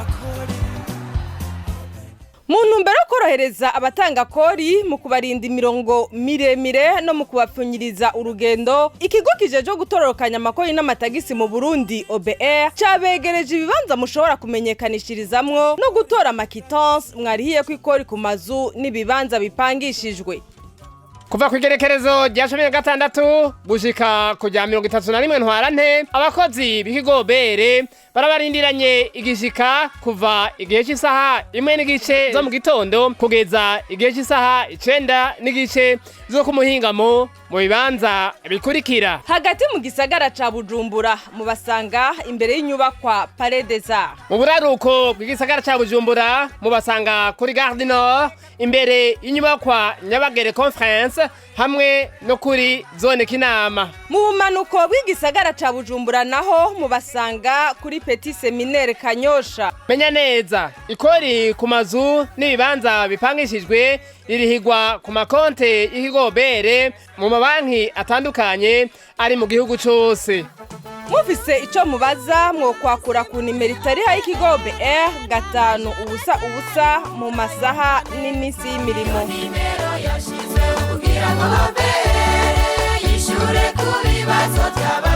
Amakori. Mu ntumbero yo korohereza abatanga kori mu kubarinda imirongo miremire no mu kubapfunyiriza urugendo, ikigo kijejwe gutororokanya amakori n'amatagisi mu Burundi, OBR, cabegereje ibibanza mushobora kumenyekanishirizamwo no gutora ama quittance mwarihiyeko ikori ku mazu n'ibibanza bipangishijwe. Kuva ku igerekerezo rya 16 gushika ku rya 31 Ntwarante, abakozi b'ikigo OBR barabarindiranye igishika kuva igihe cy'isaha 1:30 zo mu gitondo kugeza igihe cy'isaha 9:30 zo ku muhingamo mu bibanza bikurikira: Hagati mu gisagara ca Bujumbura, mubasanga imbere y'inyubakwa Palais des Arts. Mu buraruko bw'igisagara ca Bujumbura, mubasanga kuri Gare du Nord imbere y'inyubakwa Nyabagere Conference hamwe no kuri zone Kinama. Mu bumanuko bw'igisagara ca Bujumbura naho, mubasanga kuri Petit Séminaire Kanyosha. Menya neza, ikori ku mazu n'ibibanza bipangishijwe ririhigwa ku makonte y'ikigo OBR mu mabanki atandukanye ari mu gihugu cose. Mufise ico mubaza, mwokwakura ku nimero itariha y'ikigo OBR, 500, mu masaha n'iminsi y'imirimo. Nimero yashyizweho kugira ngo OBR yishyure ku bibazo by'aba.